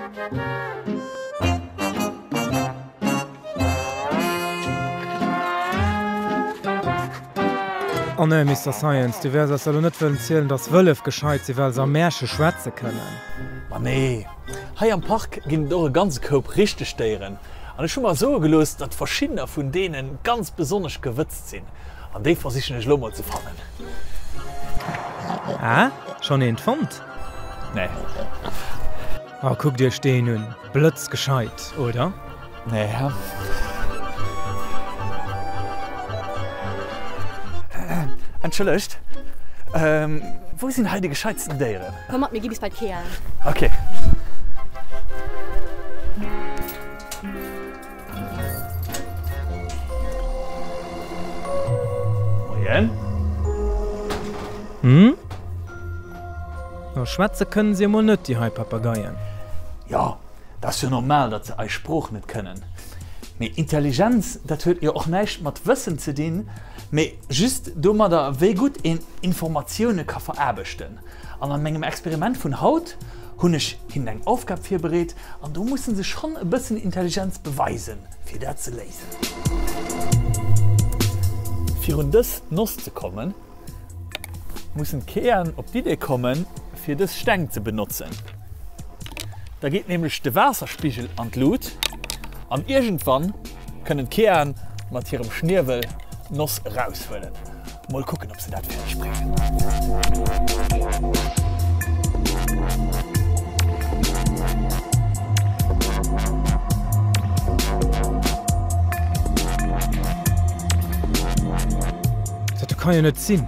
Oh nee, Mister Science, du wäers eis elo net wëllen zielen, dass Wëllef gescheit sinn, well se a Märche schwätze kënnen? Ma nee, hei am Park ginn et och e ganze Koup richteg Déieren. An ech hu mer soe gelooss, datt verschiddener vun deene ganz besonnesch gewëtzt sinn. An déi versichen ech elo mol ze fannen. Ah, schonn eent fonnt? Nee. Oh, kuckt iech deen un, blëtzgescheit, oder? Nee, hä? Entschëllegt, wou sinn hei déi gescheitsten Déieren? Komm mat, mir gi bis bei d'Keaen. Ok. Moien. Hm? No, schwätze kënnen si emol net, déi hei Papageien. Jo, dat ass jo normal, datt se eis Sprooch net kënnen. Mee Intelligenz, dat huet jo och näischt mat Wëssen ze dinn, mee just domadder, wéi gutt een Informatioune ka veraarbechten. An an mengem Experiment vun haut hunn ech hinnen eng Aufgab virbereet an do mussen se schonn e bëssen Intelligenz beweisen, fir dat ze léisen. Fir un dës Noss ze kommen, mussen d'Keaen op d'Idee kommen, fir dës Steng ze benotzen. Da geet nämlech de Waasserspigel an d'Lut an iergendwann kënnen d'Keaen mat hirem Schniewel d'Noss eraushuelen. Mol kucken ob se dat fäerdeg bréngen. Dat do ka jo net sinn.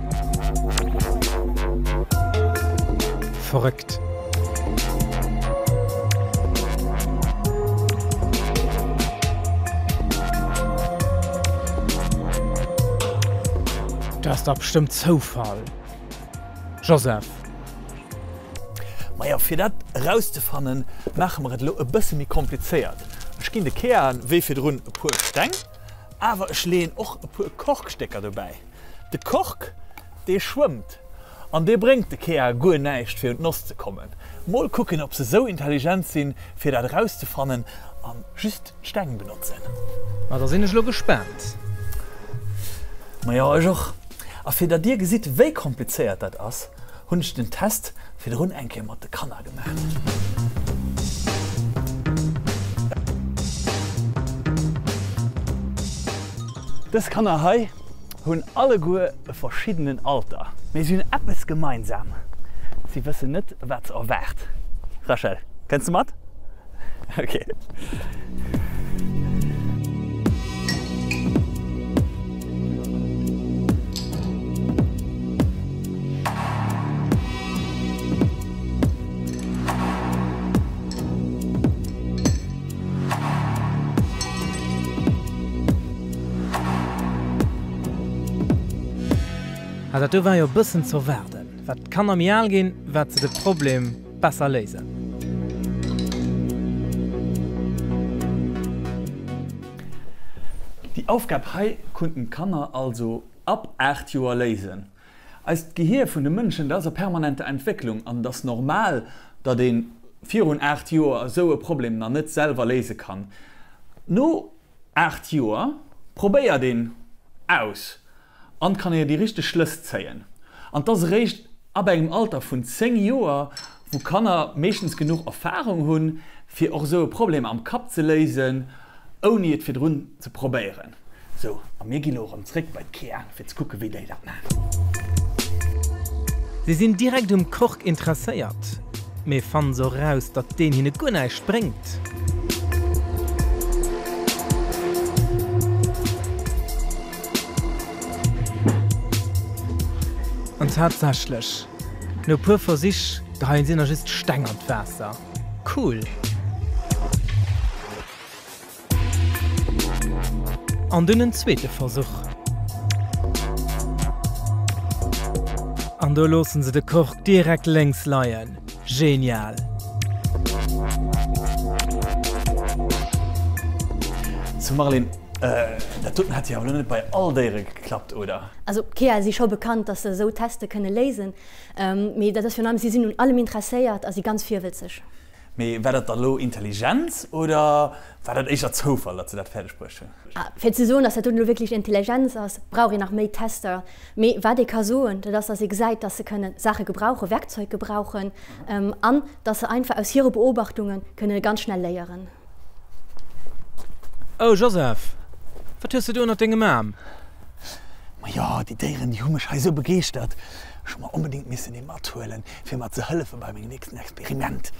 Verrëckt. Dat ass dach bestëmmt Zoufall, Joseph. Majo, fir dat erauszefannen, maache mer et elo e bësse méi komplizéiert. Ech ginn de Keaen wéi virdrun e puer Steng, awer ech leeën och e puer Korkstécker dobäi. De Kork, dee schwëmmt an dee bréngt de Kea guer näischt fir un d'Noss ze kommen. Mol kucken ob se sou intelligent sinn fir dat erauszefannen an just d'Steng benotzen. Ma da sinn ech elo gespaant. Majo ech och. A fir datt dir gesitt wéi komplizéiert dat ass, hunn ech den Test virdrun eng Kéier mat de Kanner gemaach. Dës Kanner hei hunn alleguer e verschiddenen Alter, mee si hunn eppes gemeinsam, Si wëssen net, wat se erwaart. Rachel, kënns de mat? Ok. Ah, dat do war jo e bëssen z'erwaarden. Wat d'Kanner méi al ginn, wat se de Problem besser léisen. Déi Aufgab hei kunnten d'Kanner also ab 8 Joer léisen. Eist Gehier vun de Mënschen, dat ass a permanenter Entwécklung an et ass normal, datt ee virun 8 Joer esou e Problem nach net selwer léise kann. No 8 Joer probéiert een aus an kann ee déi richteg Schlëss zéien. An et ass eréischt ab engem Alter vun 10 Joer, wou Kanner meeschtens genuch Erfarung hunn, fir och esou e Problem am Kapp ze léisen, ouni et virdrun ze probéieren. Sou, a mir gi lo erëm zréck bei d'Kea, fir ze kucken, wéi déi dat maachen. Si sinn direkt um Kork interesséiert, mee fannen se och eraus, datt deen hinne guer näischt bréngt. An tatsächlech, no puer Versich geheien si nach just Steng an d'Waasser. Cool! An dunn en zweete Versuch. An do loossen se de Kork direkt lénks leien. Genial! Sou Marlene, dat doten hätt jo awer elo net bei all Déiere geklappt, oder? Also d'Kea si scho bekannt, dass se esou Teste kënne léisen, mee dat ass virun allem, si sinn un allem interesséiert a si ganz virwëtzeg. Mee war dat da lo Intelligenz oder war dat éischter Zoufall, datt se dat fäerdeg bruecht hunn? Fir ze soen, datt dat do elo wierklech Intelligenz ass, brauch een nach méi Tester. Mee wat ee ka soen, dat ass, datt ee gesäit, datt se kënne Saache gebrauchen, Werkzeug gebrauchen an datt se einfach aus hire Beobachtunge kënne ganz schnell léieren. Oh Joseph, wat hues de do ënnert dengem Aarm? Majo, déi Déieren, déi hu mech hei sou begeeschtert. Ech hu mer onbedéngt missen ee mathuelen, fir mer ze hëllefe bei mengem nächsten Experiment.